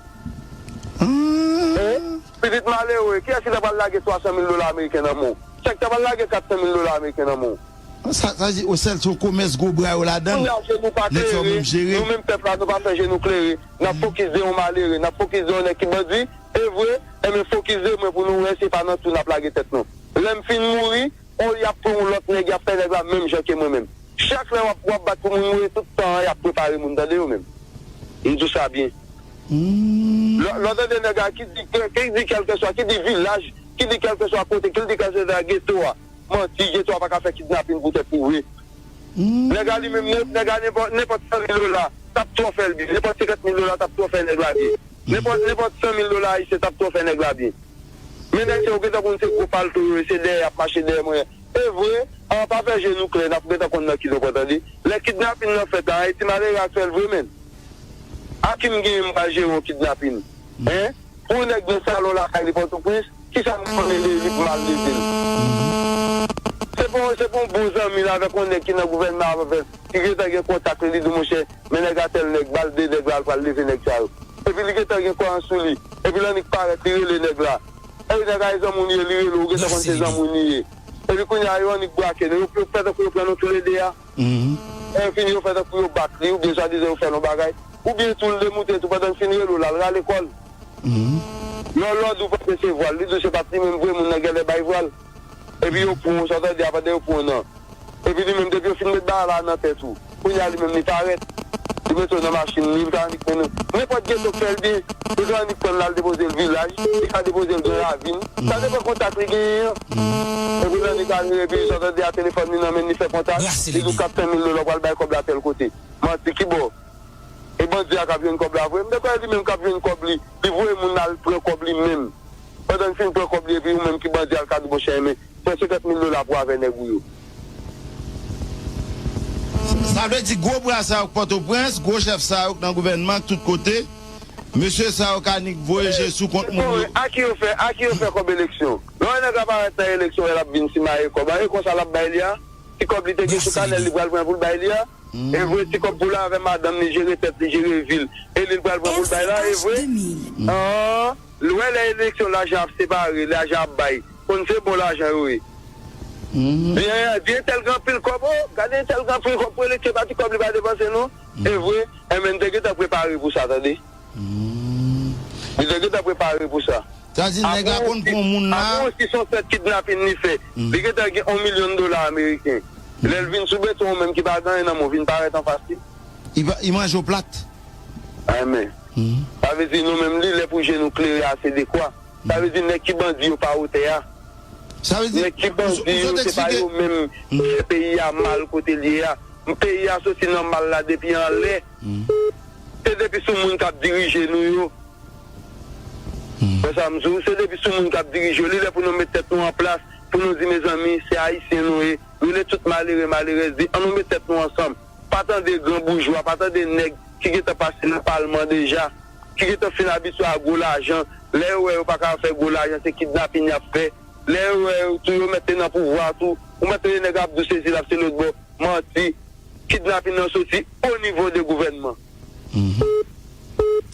Hein? Pitit malere, kiyès ki ta pral lage twa san mil dola ameriken nan men w? Chak ta pral lage kat san mil dola ameriken nan men w. Sa, sa di, o sèl se yon komès gwo bra yo ladan l. Kounye a, je nou pa klere, nou menm pèp la, nou pa fè je nou klere. N ap fokis de yon malere, n ap fokis de yon nèg ki bandi, e vre, enben fokis de mwen pou nou wè se pa nan twou n ap lage tèt nou. Lè m fin mouri, o, y ap pran yon lòt nèg, y ap fè nèg la menm jan ke mwen menm. Chak lè w ap, w ap bat pou moun mouri, tout tan an, y ap prepare moun, tande yo menm. M di w sa byen. Lè, lè w tande nèg la ki di, ki di kèlkeswa, ki di vilaj, ki di kèlkeswa kote, ki di kèlkeswa geto a, manti, geto a pa ka fè kidnapin poutèt li vre. Nèg la li menm, nèg la nenpòt, nenpòt san mil dola, t ap twò fè l byen. Nenpòt senkant mil dola, t ap twò fè nèg la byen. Nenpòt, nenpòt san mil dola ayisyen, t ap twò fè nèg la byen. Men nèg sa yo gentan konn se gwo palto yo ye, se dèyè y ap mache dèyè mwen. E vre, an pa fè je nou klè, n ap gentan konn nan ki nou pran, tande. Lè kidnapin nan fèt la, e ti malere a k fè l vre, menn. A ki m genyen m pral jere yon kidnapin? Hein? Pou yon nèg nan salon lakay li Pòtoprens, kisa m konnen li, li pou m al leve l? Se pou, se pou yon bon zanmi l avèk yon nèg ki nan gouvènman avè l, ki gentan gen kontak li, li di w, monchè, men nèg a tèl nèg, ba l de nèg la, l pral leve nèg sa yo. Epi li gentan gen kò an sou li. Epi l annik parèt, li rele nèg la. Ey, nèg a e zanmi w li ye, li rele w, ou gentan konn se zanmi w li ye. Epi kounye a, yo annik brake nou, yo, yo fè tankou yo pran nou toulede a. Lè yo fini, yo fè tankou yo bat li, oubyen swadizan yo fè l yon bagay. Oubyen tou, l demoute tou, pandan l fin rele w la, l rale kò l. Lè w lòd ou pa resevwa l, li di w se pa t li menm vre, moun nan genlè bay vwa l. Epi yo pran w, sa w tande a, pandan yo pran w nan. Epi li menm, depi yo fin met bagay la nan tèt ou, kounye a li menm li parèt. Li mete w nan machin li, li ka annik mennen w. Nenpòt geto k fè l byen, li ka annik pran l al depoze l vilaj, li ka depoze l Gran Ravin. Sa depann kontak li genyen an. Epi lè li ka rive, epi sa w tande a, telefòn li nan men l, li fè kontak, li di w kat san mil dola, w pral bay kòb la tèl kote. Manti, ki bò? E bandi a k ap jwenn kòb la vre? M te kwè li menm k ap jwenn kòb li, li voye moun al pran kòb li menm. Pandan l fin pran kòb li, epi ou menm ki bandi al ka di, monchè, men, pran senkant mil dola pou avè nèg ou yo. Sa vle di gwo bra sa yo k Pòtoprens, gwo chèf sa yo k nan gouvènman, k tout kote, mesye sa yo ka nik voye je sou kont moun yo. A ki yo fè, a ki yo fè kòb eleksyon? Lè yon nèg ap parèt nan eleksyon, l ap vin simaye kòb. A, e konsa l ap bay li a? Ti kòb li te gen sou kanèl li pral pran pou l bay li a? E vre, ti kòb pou l avè madanm li, jere tèt li, jere vi l. E li l pral pran pou l bay la, e vre? An, lè, lè eleksyon, lajan ap separe, lajan ap bay. Konn se bon lajan yo ye. Byen, byen, entèl gen anpil kòb, o, gade entèl gen anpil kòb pou eleksyon, pa ti kòb li pa depanse non. E vre, enben, n te gentan prepare pou sa, tande. Li te gentan prepare pou sa. Sa di nèg la konn pran moun la. Apre osi, se yon sèt kidnapin li fè. Li gentan gen yon milyon dola ameriken. Lè l vin sou beton, ou menm ki pa gen anyen nan men w, vin parèt anfas li. Li pa, li manje w plat. Amen. Sa vle di nou menm, li lè pou je nou klere ase dekwa. Sa vle di nèg ki bandi yo pa wotè a. Sa vle di, nèg ki bandi yo, se pa yo menm ki fè peyi a mal kote l ye a. Peyi a soti nan mal la depi anlè. Se depi sou moun k ap dirije nou yo. Wè sa m di w, se depi sou moun k ap dirije yo. Li lè pou nou met tèt nou an plas, pou nou di, mezanmi, se Ayisyen nou ye. Rele tout malere, malerèz, di, ann nou met tèt nou ansanm. Pa tande gran boujwa, pa tande nèg ki gentan pase nan palman deja, ki gentan fin abitye a gwo lajan. Lè yo wè yo pa ka fè gwo lajan, se kidnapin y ap fè. Lè yo wè yo tou, yo mèt te nan pouvwa tou. Ou mèt tande nèg ap di w sesi l ap se lòt bò. Manti. Kidnapin nan soti o nivo de gouvènman.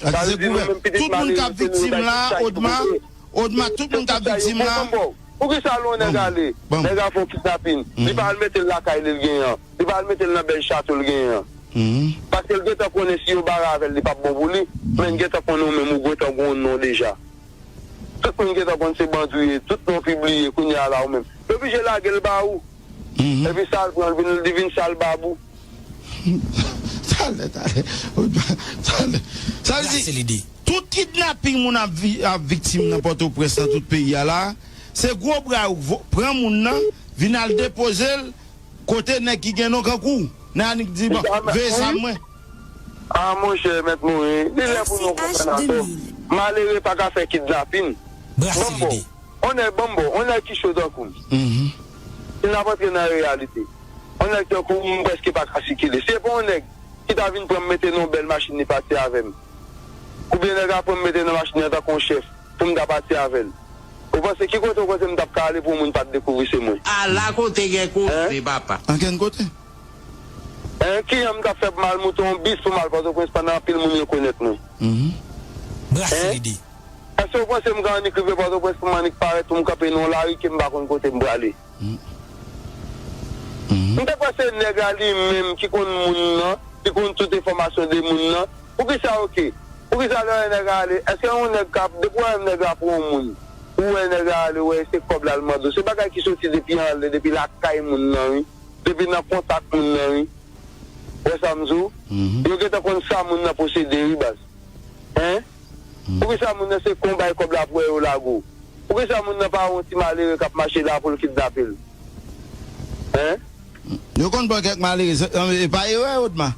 Sa vle di nou menm pitit malere, se nou bay tout sa ki pou kote. Odma, tout moun k ap viktim la. Poukisa lè yon nèg ale, nèg a fè yon kidnapin, li pa al mete l lakay li l genyen an, li pa al mete l nan bèl chato l genyen an? Paske l gentan konnen si yo bare avè l, li p ap bon pou li, men l gentan konnen ou menm ou gentan gen yon non deja. Tout moun gentan konn se bandi w ye, tout non pibliye, kounye a la ou menm. Yo blije lage l ba ou. Epi sa l pran, l vin, li vin sal bab ou. Talè, talè. Talè. Sa vle di, tout kidnaping moun ap vi-, ap viktim nan Pòtoprens, nan tout peyi a la, se gwo bra yo vo-, pran moun nan, vin al depoze l kote nèg ki gen non kankou w. Nan annik di, bon, veye zam mwen. A, monchè, mèt Morin, li lè pou nou konprann atò. Malere pa ka fè kidnapin. Ban m ba w. On nèg, ban m ba w, on nèg ki cho tankou m. Si n ap antre nan reyalite, on nèg tankou m, m prèske pa ka sikile. Si se pa on nèg ki ta vin pran m mete nan on bèl machin, li pati avè m. Oubyen nèg la pran m mete nan machin nan tankou on chèf pou m ta pati avè l. Ou panse ki kote ou panse m t ap ka ale pou on moun pa t dekouvri se mwen? Ala kote gen koze, papa. Ankenn kote. Hein? Kijan m t ap fè pou m al moute on bis pou m al Pòtoprens pandan anpil moun rekonèt mwen? Brase lide. Èske ou panse m ka annik rive Pòtoprens pou m annik parèt pou m kanpe nan on lari ke m pa konn kote m prale? M te kwè se nèg la li menm ki konn moun nan, ki konn tout enfòmasyon de moun nan. Poukisa, oke? Poukisa lè w wè nèg la ale, èske yon nèg ka, depi w wè nèg la pran yon moun, ou wè nèg la ale, ou wè se kòb la l mande w, se bagay ki soti depi anlè, depi lakay moun nan, wi. Depi nan kontak moun nan, wi. Wè sa m di w? Yo gentan konn sa moun nan posede, wi, baz. Hein? Poukisa moun nan se kon w bay kòb la pou wè yo lage w? Poukisa moun nan pa wè yon ti malere k ap mache la pou l kidnape l? Hein? Yo konn pran kèk malere, se, e pa erè, Odma?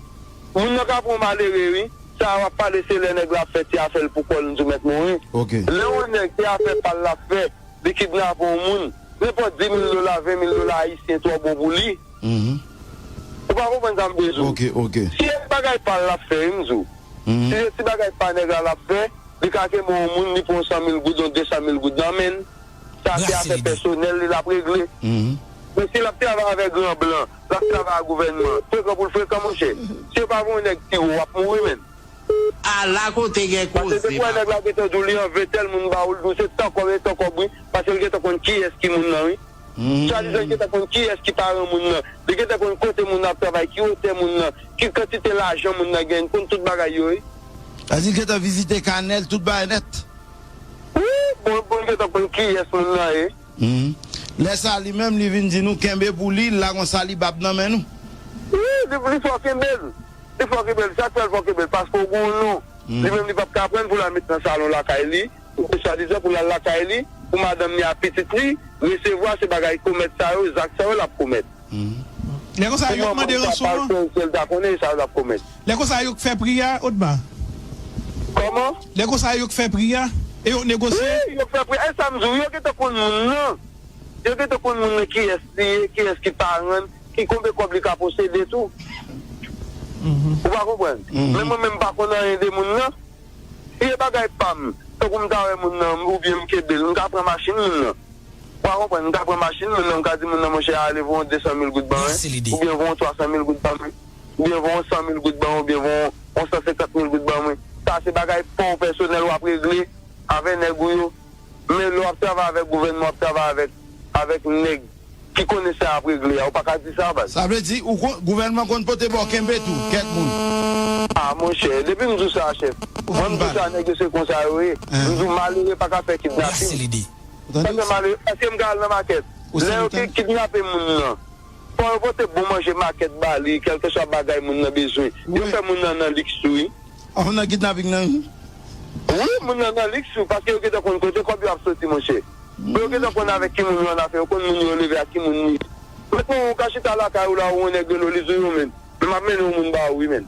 Moun nan ka pran yon malere, wi. Sa w ap pale, se lè nèg la ap fè ti afè l pou kò l, m di w mèt mouri. Lè yon nèg se afè pa l l ap fè, li kidnape yon moun, nenpòt dis mil dola, ven mil dola ayisyen twò bon pou li. Ou pa konprann sa m vle di w? Si se bagay pa l l ap fè, wi, m di w. Si se ti bagay pa nèg la l ap fè, li ka kenbe yon moun, li pran yon san mil goud, yon de san mil goud nan men l. Sa se afè pèsonèl li l ap regle. Men si l ap travay avèk gran blan, l ap travay ak gouvènman, frekan pou l frekan, monchè. Si yo pa voye yon nèg tire w, w ap mouri, menn. Ala kote gen koze, papa. Paske depi w wè nèg la gentan di w li anve tèl moun ba w, l di w se tan kòb e tan kòb, wi. Paske l gentan konn kiyès ki moun nan, wi. Swadizan l gentan konn kiyès ki paran moun nan. Li gentan konn kote moun nan ap travay, ki wotè moun nan, ki kantite lajan moun nan genyen, l konn tout bagay yo, wi. Sa di l gentan vizite kanè l, tout bagay nèt. Wi, bon, bon, l gentan konn kiyès moun nan ye. Lè sa, li menm, li vin di nou kenbe pou li, l lage yon salibab nan men nou. Wi, li, li fò kenbe l. Li fò kenbe l. Sa k fè l fò kenbe l? Paske w gen yon non. Li menm, li p ap ka pran l pou l al met nan salon lakay li. Swadizan pou l al lakay li, pou madanm li ak pitit li resevwa se bagay komèt sa yo, zak sa yo l ap komèt. Lè konsa, yo k mande ranson an? Pou manman l ta pral fè, si l ta konnen, sa yo l ap komèt. Lè konsa, yo k fè pri a, Odma? Kòman? Lè konsa, yo k fè pri a? E yo negosye? Wi, yo fè pri. E sa m di w, yo gentan konn moun nan. Yo gentan konn moun nan kiyès li ye, kiyès ki paran l, ki konbyen kòb li ka posede tou. Ou pa konprann? Men mwen menm m pa konn anyen de moun nan. Si e bagay pa m, tankou m ta wè moun nan, oubyen m kenbe l, m ka pran machin moun nan. Ou pa konprann? M ka pran machin moun nan, m ka di moun nan, monchè, ale voye yon de san mil goud ban mwen, oubyen voye yon twa san mil goud ban mwen, oubyen voye yon san mil goud ban mwen, oubyen voye yon san senkant mil goud ban mwen. Sa se bagay pa w pèsonèl w ap regle avè nèg ou yo. Men lè w ap travay avèk gouvènman, w ap travay avèk, avèk nèg ki konnen sa y ap regle a, ou pa ka di sa, baz. Sa vle di, ou kon, gouvènman konn pote ba w kenbe tou, kèk moun. A, monchè, depi m di w sa, chèf, mwen m di w sa, nèg yo se konsa yo ye. M di w, malere pa ka fè kidnaping. Paske malere, èske m ka al nan makèt? Lè yo ki kidnape moun nan, fò yo pote bon manje makèt ba li, kèlkeswa bagay moun nan bezwen. Yo fè moun nan nan liks tou, wi. Ou nan kidnaping nan, wi. Wi, moun nan nan liks tou, paske yo gentan konn kote kòb yo ap soti, monchè. Yo gentan konn avèk ki moun yo annafè, yo konn moun yo leve ak ki moun li ye. Mentnan, ou ka chita lakay ou la, ou wè yon nèg rele w, li di w, yo, men, men m ap mennen yon moun ba ou, wi, men.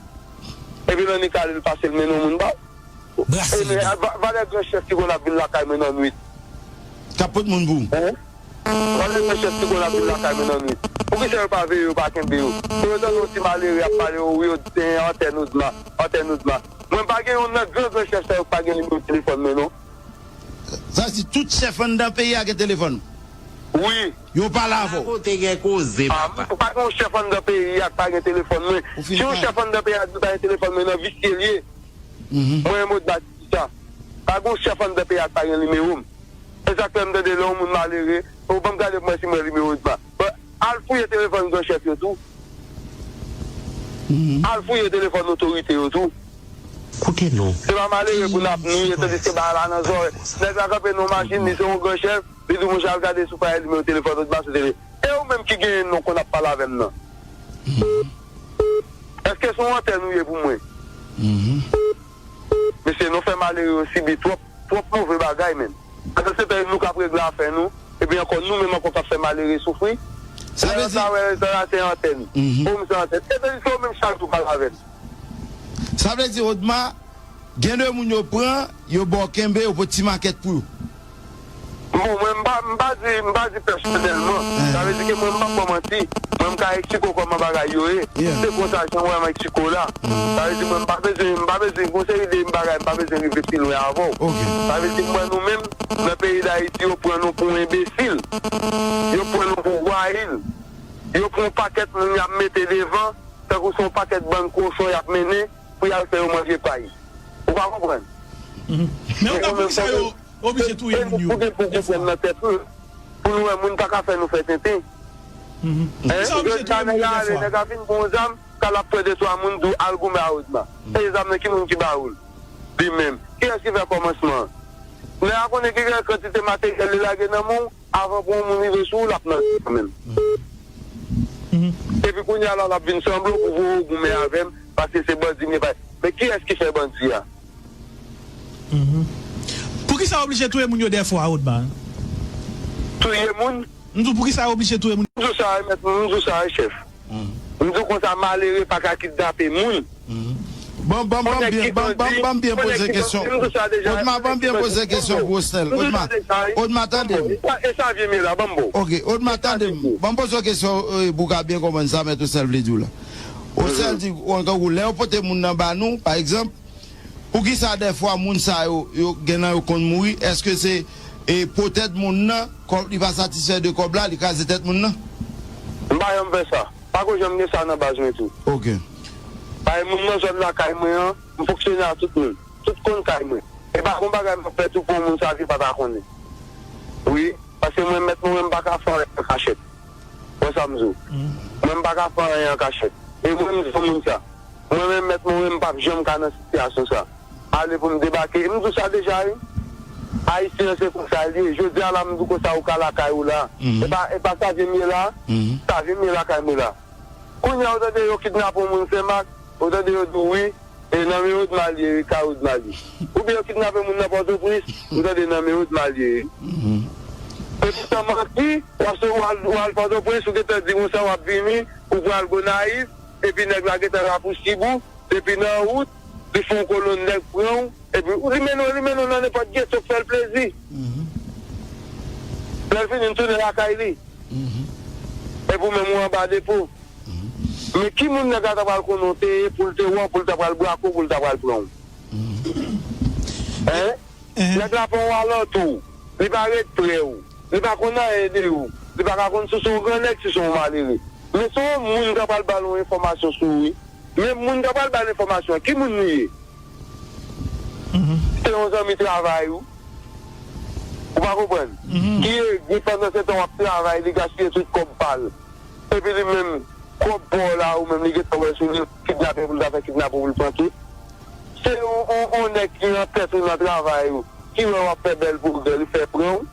Epi nan nika li, l pase, l mennen yon moun ba ou. E, men, va-, valè gran chèf ki konn ap vin lakay mwen nan nwit. K ap pot moun pou ou. Hein? Valè gran chèf ki konn ap vin lakay mwen nan nwit. Poukisa yo pa veye yo, pa kenbe yo? Pou yo tande yon ti malere ap pale, o wi, o, antèn Odma, antèn Odma. Mwen pa gen yon nan gran gran chèf sa yo k pa gen nimewo telefòn mwen, non. Sa vle di tout chèf anndan peyi a gen telefòn ou? Wi. Yo pale avè w? Kote gen koze, papa. Pa gen yon chèf anndan peyi a k pa gen telefòn mwen. Si yon chèf anndan peyi a di l pa gen telefòn mwen, nan visye l ye. Mwen, Modma, di sa. Pa gen yon chèf anndan peyi a k pa gen nimewo m. E sa k fè m tande lè yon moun malere, o, ban m gade pou m wè si m wè nimewo Odma. Bon, al fouye telefòn gran chèf yo tou. Al fouye telefòn otorite yo tou. Koute non. Se pa malere pou n ap niye, tandiske bagay la nan zòrèy. Nèg la kanpe nan yon machin, li se yon gran chèf, li di, monchè, al gade si w pa wè nimewo telefòn Odma sou tele. E ou menm ki genyen non konn ap pale avè m nan? Èske se yon antèn ou ye pou mwen? Mesye, nou fè malere yo sibi twòp, twòp move bagay, menm. Pandan se tan, nou k ap regle afè nou, epi ankò, nou menm ankò k ap fè malere soufri. Sa vle di, sa wè, sa la se antèn. Ou menm se antèn. E tandiske ou menm chak jou pale avè l. Sa vle di, Odma, gen de moun yo pran, yo ba w kenbe, yo pot ti makèt pou yo. Bon, mwen, m pa, m pa di, m pa di pèsonèlman. Sa vle di ke mwen, m p ap ba w manti. Mwen, m ka eksplike w kòman bagay yo ye. Se konsa, jan w wè m eksplike w la. Sa vle di, mwen, m pa bezwen, m pa bezwen, gon seri de bagay, m pa bezwen rive pi lwen avè w. Sa vle di, m wè nou menm, nan peyi Dayiti, yo pran nou pou enbesil. Yo pran nou pou gwayil. Yo pran yon pakèt moun y ap mete devan, tankou se yon pakèt bann kochon y ap mennen pou y al fè yo manje pay. Ou pa konprann? Men ou konn poukisa yo oblije touye moun yo dèfwa? Pou gen pou konprann nan tèt nou, pou nou wè moun pa ka fè nou fè tenten. Poukisa yo oblije touye moun yo dèfwa? Nèg la vin pran yon zam, k al ap pran de twa moun, di w al goumen a Odma. E zam nan ki moun ki ba ou l? Li menm. Kiyès ki fè kòmansman an? Nèg la konnen ki kantite materyèl li lage nan men w, avan pou yon moun rive sou ou, l ap nan kanmenm. Epi kounye a la, l ap vin sanble pou voye w goumen avè m, paske se bandi m ye, pa. Men kiyès ki fè bandi a? Poukisa yo oblije touye moun yo dèfwa, Odma? Touye moun? M di w, poukisa yo oblije touye moun? M di w sa, mèt, m di w sa, chèf. M di w konsa, malere pa ka kidnape moun. Bon, bon, bon, byen, bon, bon, bon, byen poze kesyon. Odma, bon, byen poze kesyon pou Osnèl. Odma, Odma, tande m. E sa vye m ye la, ban m ba w. Ok, Odma, tande m. Ban m poze w kesyon, eh, pou w ka byen konprann sa mèt Osnèl vle di w la. Osnèl di, bon, tankou lè yo pote moun nan ba nou, pa egzanp, poukisa dèfwa moun sa yo, yo, gen nan yo konn mouri? Èske se, eh, poutèt moun nan, kòm li pa satisfè de kòb la, li kraze tèt moun nan? M pa janm fè sa. Pa ko janm gen sa nan baz mwen tou. Ok. Paske moun nan zòn lakay mwen an, m fonksyone a tout moun. Tout konn kay mwen. E pa gon bagay m ap fè tou pou yon moun sa ke pa ta konnen. Wi, paske mwen mèt mwen, mwen m pa ka fè anyen an kachèt. Wè sa m di w. Mwen m pa ka fè anyen an kachèt. E mwen m di yon moun sa. Mwen menm mèt mwen, mwen m p ap janm ka nan sitiyasyon sa. Ale pou m debake. M di w sa deja, wi. Ayisyen an se konsa l ye. Jodi a la, m di w konsa ou ka lakay ou la. E pa, e pa sa vye m ye la. Sa vye m ye lakay mwen la. Kounye a, ou tande yo kidnape yon moun Senmak, ou tande yo di w, wi, e nan men Odma l ye, wi, kay Odma l ye. Oubyen yo kidnape moun nan Pòtoprens, ou tande nan men Odma l ye, wi. E poutan manti, w ap sou, w al, w al Pòtoprens, ou gentan di konsa w ap vini, ou pral Gonayiv, epi nèg la gentan rapousib ou, depi nan wout, li fè yon kolonn nèg pran w, epi li mennen w, li mennen w nan nenpòt geto k fè l lakay li. Epi ou menm ou anba depo. Men ki moun nèg la ta pral konnen w te ye pou l te wè w, pou l ta pral brake w, pou l ta pral pran w? Hein? Nèg la pa yon alantou w. Li pa ret pre w. Li pa konn anyen de ou. Li pa ka konn si w se yon gran nèg, si w se yon malere. Men se yon moun k ap pral ba l yon enfòmasyon sou ou, wi. Men moun k ap pral ba l enfòmasyon an, ki moun li ye? Se yon zanmi travay ou. Ou pa konprann? Ki egri pandan se tan w ap travay, li gaspiye tout kòb pa l. Epi li menm, kòb pa w la, ou menm li gentan wè sou li, kidnapè pou l ta fè kidnapè pou l pran tout. Se yon, yon, yon nèg ki nan tèt ou nan travay ou, ki wè w ap fè bèl pwogrè, li fè pran w.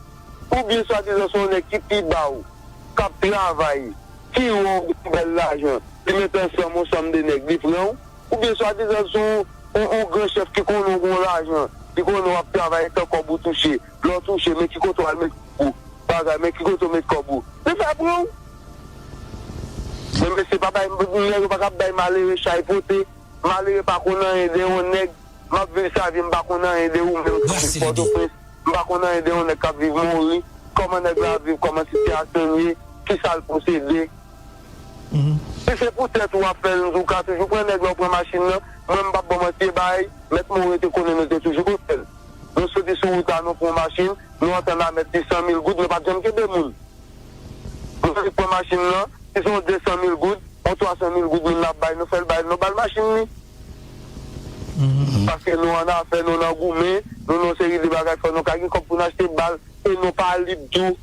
Oubyen swadizan se yon nèg ki pi ba w, k ap travay, ki wè w gen bèl lajan, li met ansanm yon sanm de nèg, li pran w. Oubyen swadizan se yon, yon, yon gran chèf ki konnen w gen yon lajan, li konnen w ap travay, tan kòb ou touche, lè w touche, men ki kote w al met kòb ou, bagay, men ki kote w met kòb ou. Li fè pran w. Men mesye, pa bay, nèg yo pa ka bay malere chay pote. Malere pa konn anyen de yon nèg. M ap viv sa vi, m pa konn anyen de ou menm k ap viv Pòtoprens. M pa konn anyen de yon nèg k ap viv Mori. Kòman nèg la ap viv, kòman sitiyasyon l ye, kisa l posede. Si se pou tèt ou w ap fè l, ou ka toujou pran nèg la, ou pran machin nan. Mwen, m p ap ba w manti, e bay, mèt Mori te konnen nou te toujou konn fè l. Nou soti sou wout la, nou pran yon machin, nou antann a mèt li san mil goud, nou pa t janm kenbe moun. Nou fèk pran machin nan, si se yon de san mil goud, yon twa san mil goud moun nan ap bay, nou fè l bay, nou ba l machin li. Paske nou annafè, nou nan goumen, nou nan yon seri de bagay, fò nou ka gen kòb pou n achte bal, e nou pa lib tou.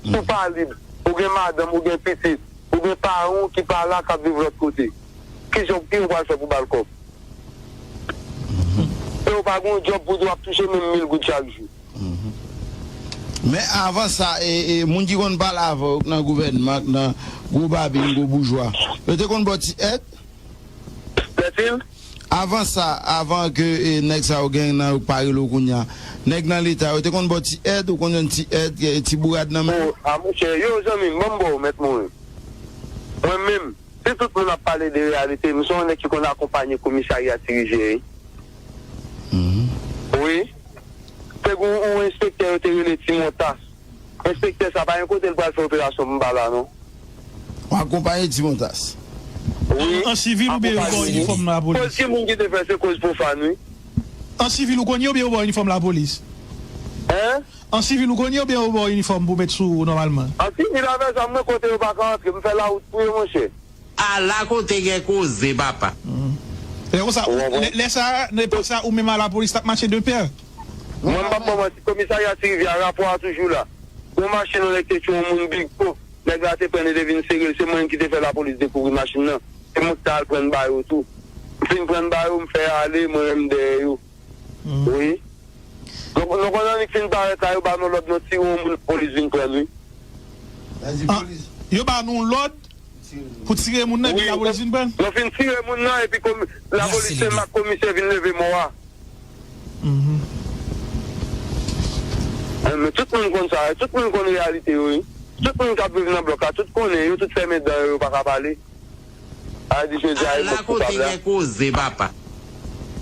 Si w pa lib, ou gen madanm, ou gen pitit, ou gen paran w ki pa la, k ap viv lòt kote. Kijan, ki ou pral fè pou ba l kòb? E ou pa gen yon djòb pou di w ap touche menm mil goud chak jou. Men avan sa, e, e, moun ki konn pale avè w nan gouvènman, nan gwo babin, gwo boujwa, yo te konn ba w ti èd? Avan sa, avan ke, e, nèg sa yo, gang nan yo k pa rele w kounye a, nèg nan Leta, yo te konn ba w ti èd, ou konn jwenn ti èd, e, ti bourad nan men? O, a monchè, yo, zanmi m, ban m ba w, mèt Morin. Mwen menm, si tout moun ap pale de reyalite, m se yon nèg ki konn akonpanye komisarya Ti Rivyè. Wi. Te gen yon enspektè yo te rele Ti Montas. Enspektè sa pa gen kote l pral fè operasyon pou m pa la, non. W akonpaye Ti Montas? Wi. An sivil oubyen yo ba w inifòm lapolis? Koz ki moun ki te fè, se koz pwofàn, wi. An sivil ou konn ye oubyen yo ba w inifòm lapolis? Hein? An sivil ou konn ye oubyen yo ba w inifòm pou w met sou ou nòmalman? An sivil avè zam mwen, kote yo pa ka antre, m fè lawout pou yo, monchè. Ala kote gen koze, papa. Lè konsa, lè, lè sa, nan epòk sa, ou menm a lapolis t ap mache de pè. Mwen, m p ap ba w manti, komisarya Ti Rivyè a, rapò a toujou la. Yon machin, yon nèg te tchwe yon moun big po. Nèg la te pran, li te vin sere l. Se mwen menm ki te fè lapolis dekouvri machin nan. Se moun sa al pran ba yo tou. M fin pran ba yo, m fè ale, mwen menm dèyè yo. Wi. Donk, nou konn annik fin parèt la, yo ba nou lòd, nou tire yon moun, lapolis vin pran l, wi. Yo ba nou lòd pou tire moun nan, epi lapolis vin pran l? Nou fin tire moun nan, epi komi-, lapolis Senmak, komisè vin leve mò a. Men tout moun konn sa, tout moun konn reyalite yo, wi. Tout moun k ap viv nan blòk la, tout konnen, yo tout fèmen dan yo, yo pa ka pale. A di jodi a, e mwen k koupab la. Ala kote gen koze, papa.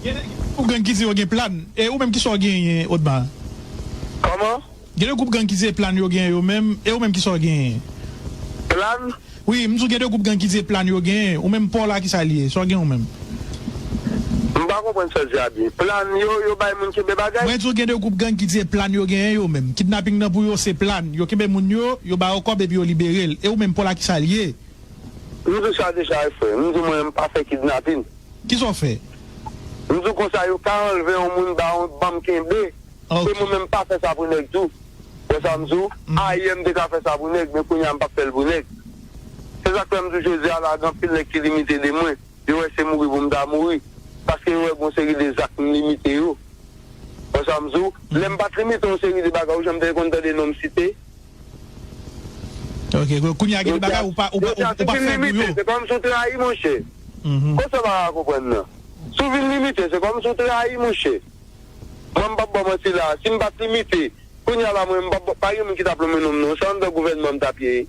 Gen de gwoup gang ki di yo gen plan. E ou menm, kisa w genyen, Odma? Kòman? Gen de gwoup gang ki di se plan yo genyen yo menm. E ou menm, kisa w genyen? Plan? Wi, m di w gen de gwoup gang ki di se plan yo genyen. Ou menm, pa w la, kisa l ye? Sa w gen ou menm? M pa konprann sa w di a byen. Plan yo, yo bay moun kenbe bagay? Mwen di w gen de gwoup gang ki di se plan yo genyen yo menm. Kidnaping nan pou yo, se plan. Yo kenbe moun yo, yo ba yo kòb epi yo libere l. E ou menm, pa w la, kisa l ye? M di w sa deja, wi, frè. M di w mwen, m pa fè kidnapin. Kisa w fè? M di w konsa, yo ka anlve yon moun, ba yon, ban m kenbe. E mwen menm, m pa fè sa pou nèg tou. Wè sa m di w? Ayè, m te ka fè sa pou nèg, men kounye a, m p ap fè l pou nèg. Se sa k fè m di w jodi a la, gen anpil nèg ki limite de mwen. Yo wè se mouri pou m ta mouri. Paske yo wè gen yon seri de zak m limite yo. Wè sa m di w? Lè m pa t limite yon seri de bagay, ou janm te konn tande non m site? Ok, kounye a gen de bagay ou pa, ou pa, ou, ou pa fè pou yo. Se kòmsi w trayi, monchè. Konsa w pa ka konprann nan. Si w vin limite, se kòmsi w trayi, monchè. Mwen, m p ap ba w manti la. Si m pa t limite, kounye a la, mwen, m p ap, pa gen moun ki t ap lonmen non m, non. Se anndan gouvènman m t ap ye.